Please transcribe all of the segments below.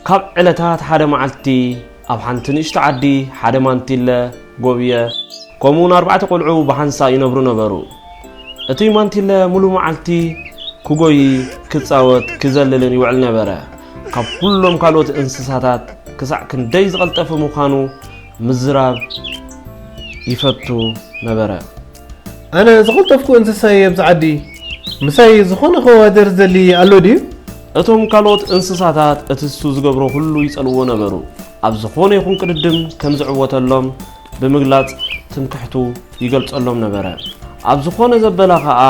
ካብ ዕለታት ሓደ መዓልቲ ኣብ ሓንቲ ንእሽቶ ዓዲ ሓደ ማንቲለ፣ ጎብየ፣ ከምኡውን ኣርባዕተ ቆልዑ ብሓንሳእ ይነብሩ ነበሩ። እቲ ማንቲለ ሙሉ መዓልቲ ክጎይ፣ ክጻወት፣ ክዘልልን ይውዕል ነበረ። ካብ ኩሎም ካልኦት እንስሳታት ክሳዕ ክንደይ ዝቐልጠፈ ምዃኑ ምዝራብ ይፈቱ ነበረ። ኣነ ዝቐልጠፍኩ እንስሳ እየ ኣብዚ ዓዲ። ምሳይ ዝኾነ ከዋድር ዘሊ ኣሎ ድዩ? እቶም ካልኦት እንስሳታት እቲ እሱ ዝገብሮ ኩሉ ይጸልዎ ነበሩ። ኣብ ዝኾነ ይኹን ቅድድም ከም ዝዕወተሎም ብምግላጽ ትምክሕቱ ይገልጸሎም ነበረ። ኣብ ዝኾነ ዘበላ ኸኣ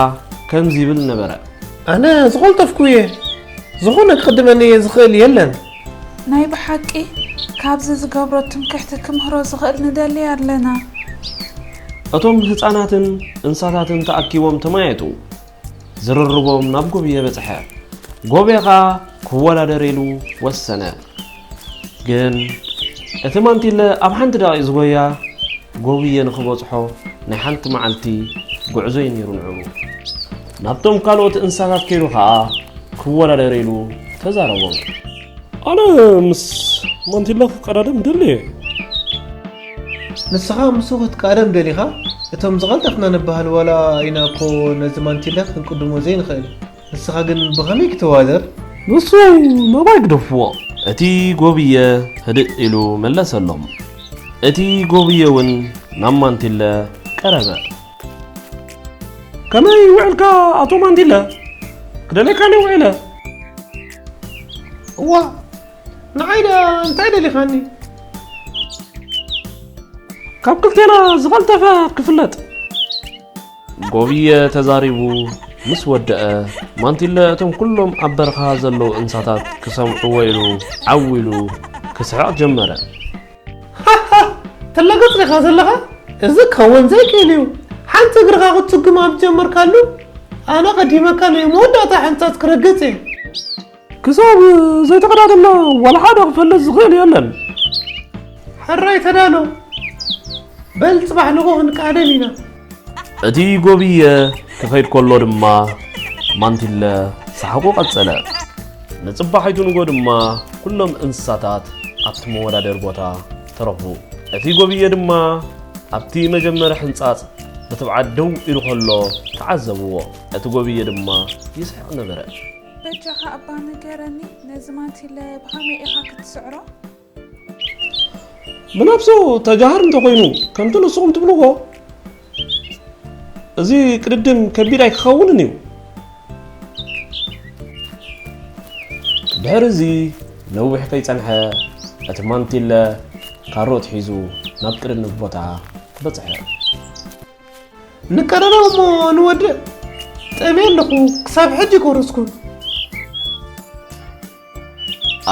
ከምዚ ይብል ነበረ። ኣነ ዝቐልጠፍኩ እየ። ዝኾነ ክቕድመኒ እየ ዝኽእል የለን። ናይ ብሓቂ ካብዚ ዝገብሮ ትምክሕቲ ክምህሮ ዝኽእል ንደሊ ኣለና። እቶም ህጻናትን እንስሳታትን ተኣኪቦም ተማየጡ። ዝርርቦም ናብ ጎብየ በጽሐ። ጎብየ ኸኣ ክወዳደር ኢሉ ወሰነ። ግን እቲ ማንቲለ ኣብ ሓንቲ ደቒቕ ዝጎያ ጎብየ ንኽበጽሖ ናይ ሓንቲ መዓልቲ ጉዕዞ እዩ ነይሩ ንዕኡ። ናብቶም ካልኦት እንስሳታት ከይዱ ኸኣ ክወዳደር ኢሉ ተዛረቦም። ኣነ ምስ ማንቲለ ክቀዳደም ደሊ እየ። ንስኻ ምስኡ ክትቃደም ደሊኻ? እቶም ዝቐልጠፍና ንበሃል ዋላ ኢና እኮ ነዚ ማንቲለ ክንቅድሞ ዘይንኽእል። ንስኻ ግን ብኸመይ ክትዋደር? ንሱ ናባይ ግደፍዎ። እቲ ጎብየ ህድእ ኢሉ መለሰሎም። እቲ ጎብየ እውን ናብ ማንቲለ ቀረበ። ከመይ ውዕልካ ኣቶ ማንቲለ? ክደልየካ ነይ ውዒለ። እዋ፣ ንዓይ ደኣ እንታይ ደሊኻኒ? ካብ ክልቴና ዝቐልጠፈ ክፍለጥ። ጎብየ ተዛሪቡ ምስ ወደአ፣ ማንቲለ እቶም ኩሎም ኣብ በረኻ ዘለዉ እንስሳታት ክሰምዕዎ ኢሉ ዓው ኢሉ ክስሕቕ ጀመረ። ትላገጽ ዲኻ ዘለኻ? እዚ ክኸውን ዘይክእል እዩ። ሓንቲ እግርኻ ክትስጉም ኣብ ጀመርካሉ፣ ኣነ ቀዲመካ ናይ መወዳእታ ሕንጻጽ ክረግጽ እየ። ክሳብ ዘይተቐዳደምና ዋላ ሓደ ክፈልጥ ዝኽእል የለን። ሕራይ ተዳሎ። በል ጽባሕ ንጎ ክንቃደም ኢና። እቲ ጎብየ ክኸይድ ከሎ ድማ ማንቲለ ሰሓቑ ቀጸለ። ንጽባሒቱ ንጎ ድማ ኩሎም እንስሳታት ኣብቲ መወዳደሪ ቦታ ተረኽቡ። እቲ ጎብየ ድማ ኣብቲ መጀመሪ ሕንጻጽ ብትብዓት ደው ኢሉ ከሎ ተዓዘብዎ። እቲ ጎብየ ድማ ይስሕቕ ነበረ። በጃኻ እባ ንገረኒ፣ ነዚ ማንቲለ ብኸመይ ኢኻ ክትስዕሮ? ብነብሱ ተጃሃር እንተኾይኑ፣ ከምቲ ንስኹም ትብልዎ፣ እዚ ቅድድም ከቢድ ኣይክኸውንን እዩ። ድሕሪ እዚ ነዊሕ ከይጸንሐ፣ እቲ ማንቲለ ካሮት ሒዙ ናብ ቅድድም ቦታ በጽሐ። ንቀዳደም እሞ ንወድእ። ጠምየ ኣለኹ፣ ክሳብ ሕጂ ኣይቆረስኩን።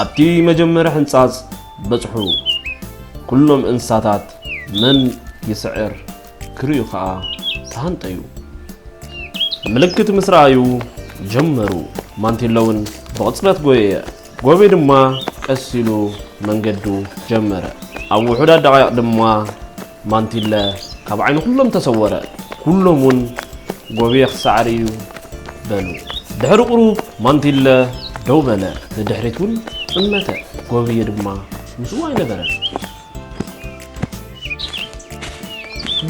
ኣብቲ መጀመርያ ሕንጻጽ በጽሑ። ኩሎም እንስሳታት መን ይስዕር ክርእዩ ኸኣ ተሃንጠዩ። ምልክት ምስ ረኣዩ ጀመሩ። ማንቲለ እውን ብቕጽበት ጎየየ። ጎብየ ድማ ቀስ ኢሉ መንገዱ ጀመረ። ኣብ ውሑዳት ደቓይቕ ድማ ማንቲለ ካብ ዓይኒ ኩሎም ተሰወረ። ኩሎም እውን ጎብየ ክሰዓር እዩ በሉ። ድሕሪ ቁሩብ ማንቲለ ደው በለ፣ ንድሕሪት እውን ጥመተ። ጎብየ ድማ ምስኡ ኣይነበረን።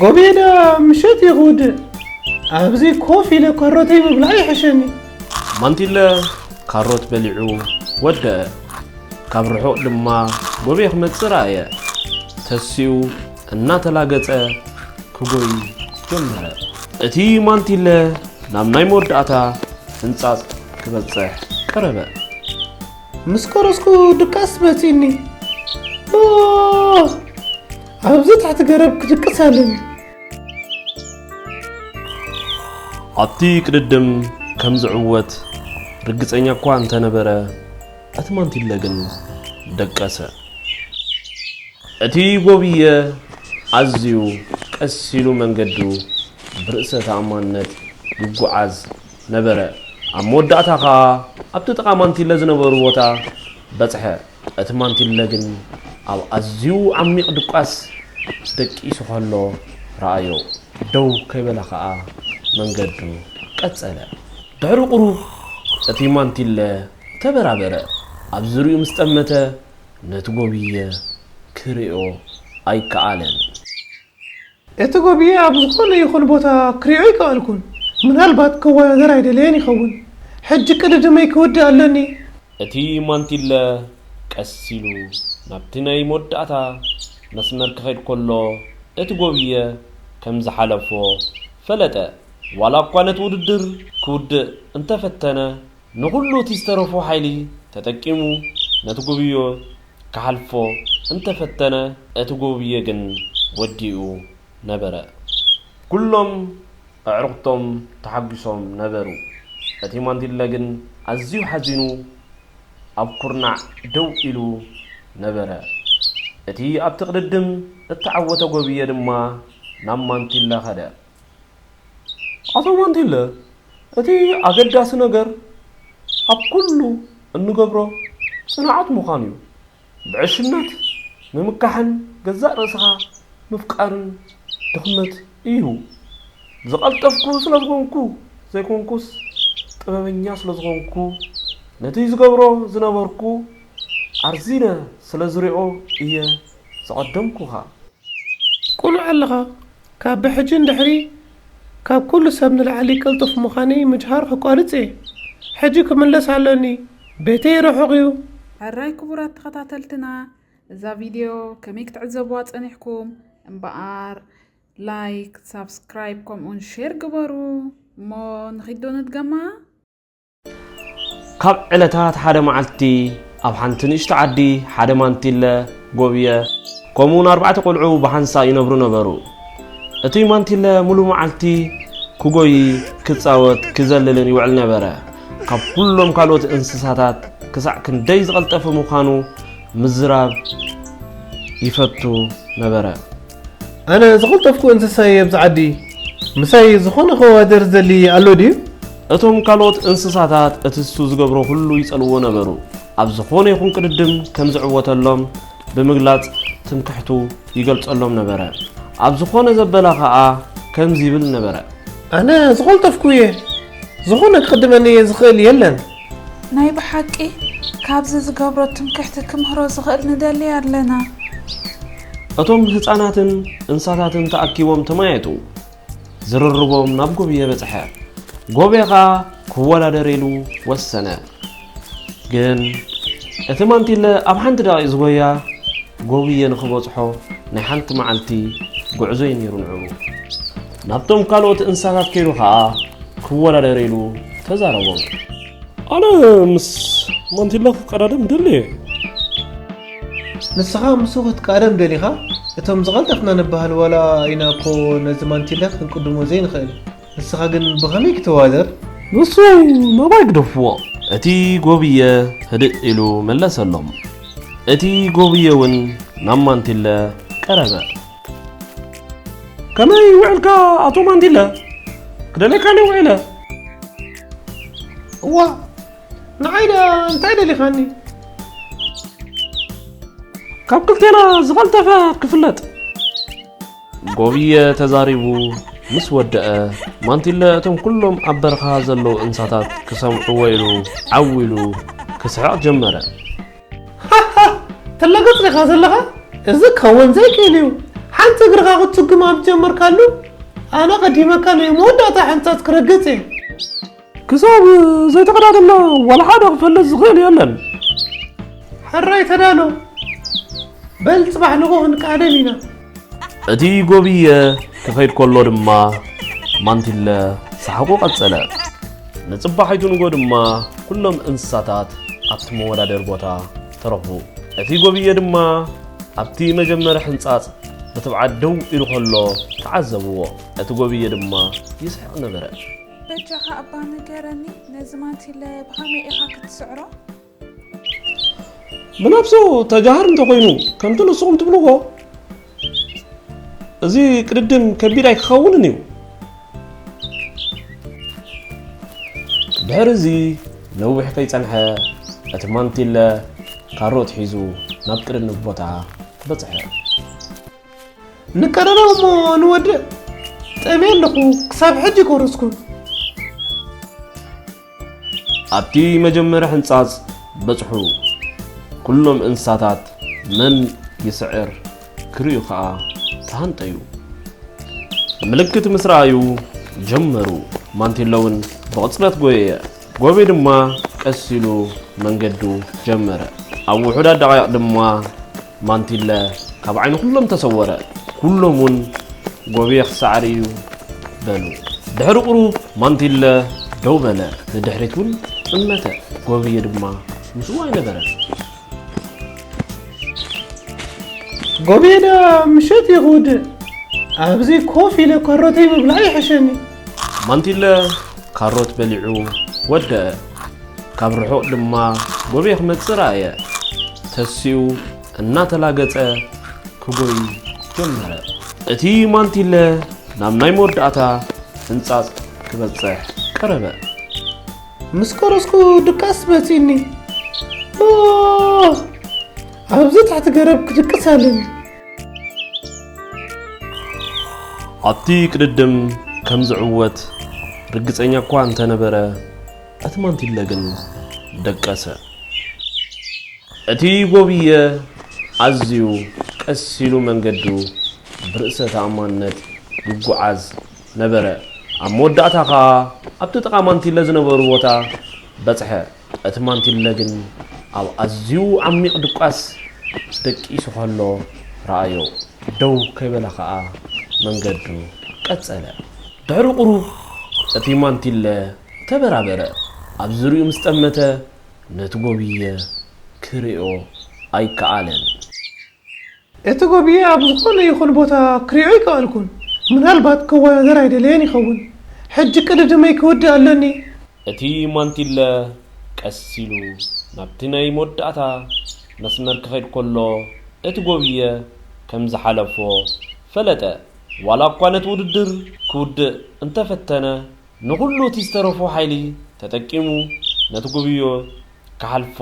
ጎብየ ደኣ ምሸት እየ ክውድእ። ኣብዚ ኮፍ ኢለ ካሮተይ ምብላዕ ይሕሸኒ። ማንቲለ ካሮት በሊዑ ወደአ። ካብ ርሑቕ ድማ ጎብየ ክመጽእ ረኣየ። ተሲኡ እናተላገጸ ክጎይ ጀመረ። እቲ ማንቲለ ናብ ናይ መወዳእታ ሕንጻጽ ክበጽሕ ቀረበ። ምስ ቀረስኩ ድቃስ መጺኒ። ኦ! ኣብዚ ትሕቲ ገረብ ክድቅስ ኣለኒ። ኣብቲ ቅድድም ከም ዝዕወት ርግጸኛ እኳ እንተነበረ፣ እቲ ማንቲለ ግን ደቀሰ። እቲ ጎብየ ኣዝዩ ቀስ ኢሉ መንገዱ ብርእሰ ተኣማንነት ይጓዓዝ ነበረ። ኣብ መወዳእታ ኸኣ ኣብቲ ጥቓ ማንቲለ ዝነበሩ ቦታ በጽሐ። እቲ ማንቲለ ግን ኣብ ኣዝዩ ዓሚቕ ድቃስ ደቂሱ ኸሎ ረኣዮ። ደው ከይበለ ኸኣ መንገዱ ቀጸለ። ድሕሪ ቁሩብ እቲ ማንቲለ ተበራበረ። ኣብ ዙርያኡ ምስ ጠመተ፣ ነቲ ጎብየ ክርእዮ ኣይከኣለን። እቲ ጎብየ ኣብ ዝኾነ ይኹን ቦታ ክርእዮ ኣይከኣልኩን። ምናልባት ክወዳደር ኣይደለየን ይኸውን። ሕጂ ቅድድመይ ክውድእ ኣለኒ። እቲ ማንቲለ ቀስ ኢሉ ናብቲ ናይ መወዳእታ መስመር ክኸይድ ከሎ፣ እቲ ጎብየ ከም ዝሓለፎ ፈለጠ። ዋላ እኳ ነቲ ውድድር ክውድእ እንተፈተነ፣ ንኹሉ እቲ ዝተረፎ ሓይሊ ተጠቂሙ ነቲ ጎብዮ ክሓልፎ እንተፈተነ፣ እቲ ጎብየ ግን ወዲኡ ነበረ። ኩሎም ኣዕሩኽቶም ተሓጒሶም ነበሩ። እቲ ማንቲለ ግን ኣዝዩ ሓዚኑ ኣብ ኩርናዕ ደው ኢሉ ነበረ። እቲ ኣብቲ ቅድድም እተዓወተ ጎብየ ድማ ናብ ማንቲለ ከደ። ኣቶ ማንቲለ፣ እቲ ኣገዳሲ ነገር ኣብ ኩሉ እንገብሮ ጽንዓት ምዃኑ እዩ። ብዕሽነት ምምካሕን ገዛእ ርእስኻ ምፍቃርን ድኽመት እዩ። ዝቐልጠፍኩ ስለ ዝኾንኩ ዘይኮንኩስ፣ ጥበበኛ ስለ ዝኾንኩ፣ ነቲ ዝገብሮ ዝነበርኩ ኣርዚነ ስለ ዝሪኦ እየ ዝቐደምኩኻ። ቅኑዕ ኣለኻ። ካብ ብሕጂ ንድሕሪ ካብ ኩሉ ሰብ ንላዕሊ ቅልጡፍ ምዃነይ ምጅሃር ከቋርጽ እየ። ሕጂ ክምለስ ኣለኒ። ቤተይ ርሑቕ እዩ። ሕራይ ክቡራት ተኸታተልትና፣ እዛ ቪድዮ ከመይ ክትዕዘብዋ ጸኒሕኩም? እምበኣር ላይክ፣ ሳብስክራይብ ከምኡውን ሼር ግበሩ። እሞ ንኺዶ ንድገማ። ካብ ዕለታት ሓደ መዓልቲ ኣብ ሓንቲ ንእሽቶ ዓዲ ሓደ ማንቲለ፣ ጎብየ፣ ከምኡውን ኣርባዕተ ቆልዑ ብሓንሳእ ይነብሩ ነበሩ። እቲ ማንቲለ ሙሉ መዓልቲ ክጎይ፣ ክጻወት፣ ክዘልልን ይውዕል ነበረ። ካብ ኩሎም ካልኦት እንስሳታት ክሳዕ ክንደይ ዝቐልጠፈ ምዃኑ ምዝራብ ይፈቱ ነበረ። ኣነ ዝቐልጠፍኩ እንስሳ እየ ኣብዚ ዓዲ። ምሳይ ዝኾነ ክወዳደር ዝደሊ ኣሎ ድዩ? እቶም ካልኦት እንስሳታት እቲ እሱ ዝገብሮ ኩሉ ይጸልዎ ነበሩ። ኣብ ዝኾነ ይኹን ቅድድም ከም ዝዕወተሎም ብምግላጽ ትምክሕቱ ይገልጸሎም ነበረ። ኣብ ዝኾነ ዘበለ ኸኣ ከምዚ ይብል ነበረ። ኣነ ዝቐልጠፍኩ እየ። ዝኾነ ክቕድመኒ እየ ዝኽእል የለን። ናይ ብሓቂ ካብዚ ዝገብሮ ትምክሕቲ ክምህሮ ዝኽእል ንደሊ ኣለና። እቶም ህጻናትን እንስሳታትን ተኣኪቦም ተማየጡ። ዝርርቦም ናብ ጎብየ በጽሐ። ጎብየ ኸኣ ክወዳደር ኢሉ ወሰነ። ግን እቲ ማንቲለ ኣብ ሓንቲ ደቒቕ ዝጎያ ጎብየ ንኽበጽሖ ናይ ሓንቲ መዓልቲ ጉዕዞ እዩ ነይሩ ንዕኡ። ናብቶም ካልኦት እንስሳታት ከይዱ ኸኣ ክወዳደር ኢሉ ተዛረቦም። ኣነ ምስ ማንቲለ ክቀዳደም ደሊ እየ። ንስኻ ምስኡ ክትቃደም ደሊኻ? እቶም ዝቐልጠፍና ንበሃል ዋላ ኢና እኮ ነዚ ማንቲለ ክንቅድሞ ዘይንኽእል። ንስኻ ግን ብኸመይ ክትወዳደር? ንሱ ናባይ ግደፍዎ። እቲ ጎብየ ህድእ ኢሉ መለሰሎም። እቲ ጎብየ እውን ናብ ማንቲለ ቀረበ። ከመይ ውዕልካ ኣቶ ማንቲለ? ክደልየካ እንድየ ውዒለ። እዋ፣ ንዓይ ደኣ እንታይ ደሊኻኒ? ካብ ክልቴና ዝቐልጠፈ ክፍለጥ። ጎብየ ተዛሪቡ ምስ ወደአ፣ ማንቲለ እቶም ኩሎም ኣብ በረኻ ዘለዉ እንስሳታት ክሰምዕዎ ኢሉ ዓው ኢሉ ክስሕቕ ጀመረ። ትላገጽ ዲኻ ዘለኻ? እዚ ክኸውን ዘይክእል እዩ። ሓንቲ እግርኻ ክትስጉም ኣብ ዝጀመርካሉ፣ ኣነ ቀዲመካ ናይ መወዳእታ ሕንጻጽ ክረግጽ እየ። ክሳብ ዘይተቐዳደምና ዋላ ሓደ ክፈልጥ ዝኽእል የለን። ሕራይ ተዳሎ። በል ጽባሕ ንግሆ ክንቃደም ኢና። እቲ ጎብየ ክኸይድ ከሎ ድማ ማንቲለ ሰሓቑ ቀጸለ። ንጽባሒቱ ንግሆ ድማ ኩሎም እንስሳታት ኣብቲ መወዳደሪ ቦታ ተረኽቡ። እቲ ጎብየ ድማ ኣብቲ መጀመሪ ሕንጻጽ ብትብዓት ደው ኢሉ ከሎ ተዓዘብዎ። እቲ ጎብየ ድማ ይስሕቕ ነበረ። በጃኻ እባ ንገረኒ፣ ነዚ ማንቲለ ብኸመይ ኢኻ ክትስዕሮ? ብነብሱ ተጃሃር እንተኾይኑ፣ ከምቲ ንስኹም ትብልዎ፣ እዚ ቅድድም ከቢድ ኣይክኸውንን እዩ። ድሕሪ እዚ ነዊሕ ከይጸንሐ፣ እቲ ማንቲለ ካሮት ሒዙ ናብ ቅድድም ቦታ በጽሐ። ንቀዳደም እሞ ንወድእ። ጠምየ ኣለኹ፣ ክሳብ ሕጂ ኣይቆረስኩን። ኣብቲ መጀመሪ ሕንጻጽ በጽሑ። ኩሎም እንስሳታት መን ይስዕር ክርእዩ ኸኣ ተሃንጠዩ። ምልክት ምስ ረኣዩ ጀመሩ። ማንቲለ እውን ብቕጽበት ጎየየ። ጎቤ ድማ ቀስ ኢሉ መንገዱ ጀመረ። ኣብ ውሑዳት ደቓይቕ ድማ ማንቲለ ካብ ዓይኒ ኩሎም ተሰወረ። ኩሎም እውን ጎብየ ክሰዓር እዩ በሉ። ድሕሪ ቁሩብ ማንቲለ ደው በለ፣ ንድሕሪት እውን እመተ። ጎብየ ድማ ምስኡ ኣይነበረን። ጎብየ ደኣ ምሸት እዩ ክውድእ፣ ኣብዚ ኮፍ ኢለ ካሮተይ ምብላዕ ይሕሸኒ። ማንቲለ ካሮት በሊዑ ወደአ። ካብ ርሑቕ ድማ ጎብየ ክመጽእ ረኣየ። ተሲኡ እናተላገጸ ክጎይ ጀመረ። እቲ ማንቲለ ናብ ናይ መወዳእታ ሕንጻጽ ክበጽሕ ቀረበ። ምስ ቀረጽኩ ድቃስ መጺኒ። ኦ፣ ኣብዚ ትሕቲ ገረብ ክድቅስ ኣለኒ። ኣብቲ ቅድድም ከም ዝዕወት ርግጸኛ እኳ እንተነበረ፣ እቲ ማንቲለ ግን ደቀሰ። እቲ ጎብየ ኣዝዩ ቀስ ኢሉ መንገዱ ብርእሰ ተኣማንነት ይጓዓዝ ነበረ። ኣብ መወዳእታ ኸኣ ኣብቲ ጥቓ ማንቲለ ዝነበሩ ቦታ በጽሐ። እቲ ማንቲለ ግን ኣብ ኣዝዩ ዓሚቕ ድቃስ ደቂሱ ኸሎ ረኣዮ። ደው ከይበለ ኸኣ መንገዱ ቀጸለ። ድሕሪ ቁሩብ እቲ ማንቲለ ተበራበረ። ኣብ ዙርያኡ ምስ ጠመተ ነቲ ጎብየ ክርእዮ ኣይከኣለን። እቲ ጎብየ ኣብ ዝኾነ ይኹን ቦታ ክርእዮ ኣይከኣልኩን። ምናልባት ክወዳደር ኣይደለየን ይኸውን። ሕጂ ቅድድመይ ክውድእ ኣለኒ። እቲ ማንቲለ ቀስ ኢሉ ናብቲ ናይ መወዳእታ መስመር ክኸይድ ከሎ፣ እቲ ጎብየ ከም ዝሓለፎ ፈለጠ። ዋላ እኳ ነቲ ውድድር ክውድእ እንተፈተነ፣ ንኹሉ እቲ ዝተረፎ ሓይሊ ተጠቂሙ ነቲ ጎብየ ክሓልፎ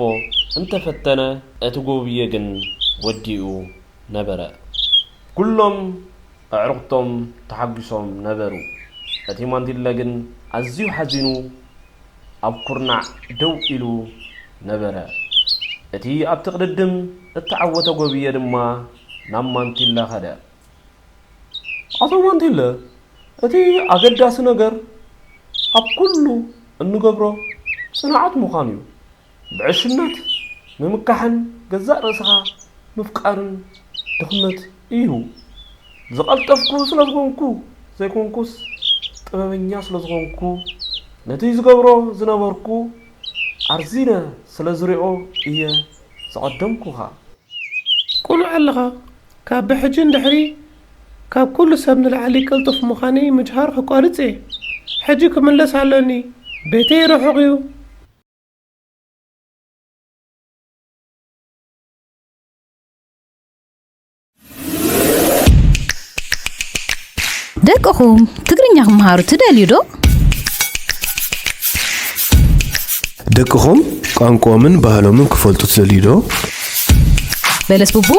እንተፈተነ፣ እቲ ጎብየ ግን ወዲኡ ነበረ። ኩሎም ኣዕሩኽቶም ተሓጒሶም ነበሩ። እቲ ማንቲለ ግን ኣዝዩ ሓዚኑ ኣብ ኩርናዕ ደው ኢሉ ነበረ። እቲ ኣብቲ ቅድድም እተዓወተ ጎብየ ድማ ናብ ማንቲለ ከደ። ኣቶ ማንቲለ፣ እቲ ኣገዳሲ ነገር ኣብ ኩሉ እንገብሮ ጽንዓት ምዃን እዩ። ብዕሽነት ምምካሕን ገዛእ ርእስኻ ምፍቃርን ድኽመት እዩ። ዝቐልጠፍኩ ስለ ዝኾንኩ ዘይኮንኩስ፣ ጥበበኛ ስለ ዝኾንኩ፣ ነቲ ዝገብሮ ዝነበርኩ ኣርዚነ ስለ ዝሪኦ እየ ዝቐደምኩኻ። ቅኑዕ ኣለኻ። ካብ ብሕጂ ንድሕሪ ካብ ኩሉ ሰብ ንላዕሊ ቅልጡፍ ምዃነይ ምጅሃር ከቋርጽ እየ። ሕጂ ክምለስ ኣለኒ። ቤተይ ርሑቕ እዩ። ደቅኹም ትግርኛ ክመሃሩ ትደልዩ ዶ? ደቅኹም ቋንቋኦምን ባህሎምን ክፈልጡ ትደልዩ ዶ? በለስ ቡቡ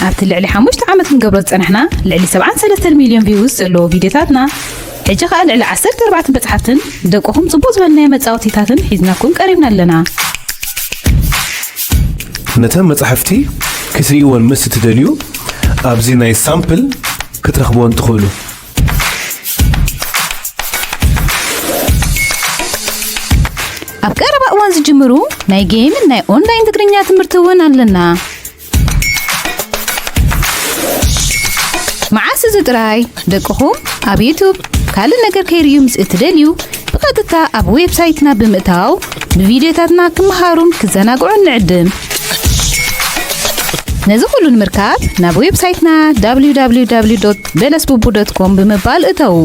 ኣብቲ ልዕሊ ሓሙሽተ ዓመት ክንገብሮ ዝጸናሕና ልዕሊ ሰብዓን ሰለስተን ሚልዮን ቪውስ ዘለዎ ቪድዮታትና፣ ሕጂ ኸኣ ልዕሊ ዓሰርተ ኣርባዕተ መጽሓፍትን ደቅኹም ጽቡቕ ዝበልናዮ መጻወቲታትን ሒዝናኩም ቀሪብና ኣለና። ነተን መጻሕፍቲ ክትርእይወን ምስ እትደልዩ ኣብዚ ናይ ሳምፕል ክትረኽብወን ትኽእሉ። ኣብ ቀረባ እዋን ዝጅምሩ ናይ ጌምን ናይ ኦንላይን ትግርኛ ትምህርቲ እውን ኣለና። መዓስ እዚ ጥራይ ደቅኹም ኣብ ዩቱብ ካልእ ነገር ከይርእዩ ምስ እትደልዩ ብቐጥታ ኣብ ዌብሳይትና ብምእታው ብቪድዮታትና ክመሃሩን ክዘናግዑን ንዕድም። ነዚ ኩሉ ንምርካብ ናብ ዌብሳይትና www በለስቡቡ com ብምባል እተዉ።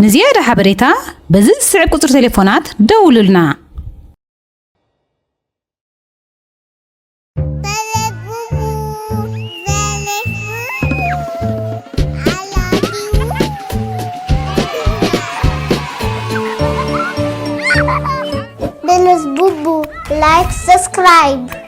ንዝያዳ ሓበሬታ በዚ ዝስዕብ ቁጽሪ ቴሌፎናት ደውሉልና። Benes Bubu, like, subscribe.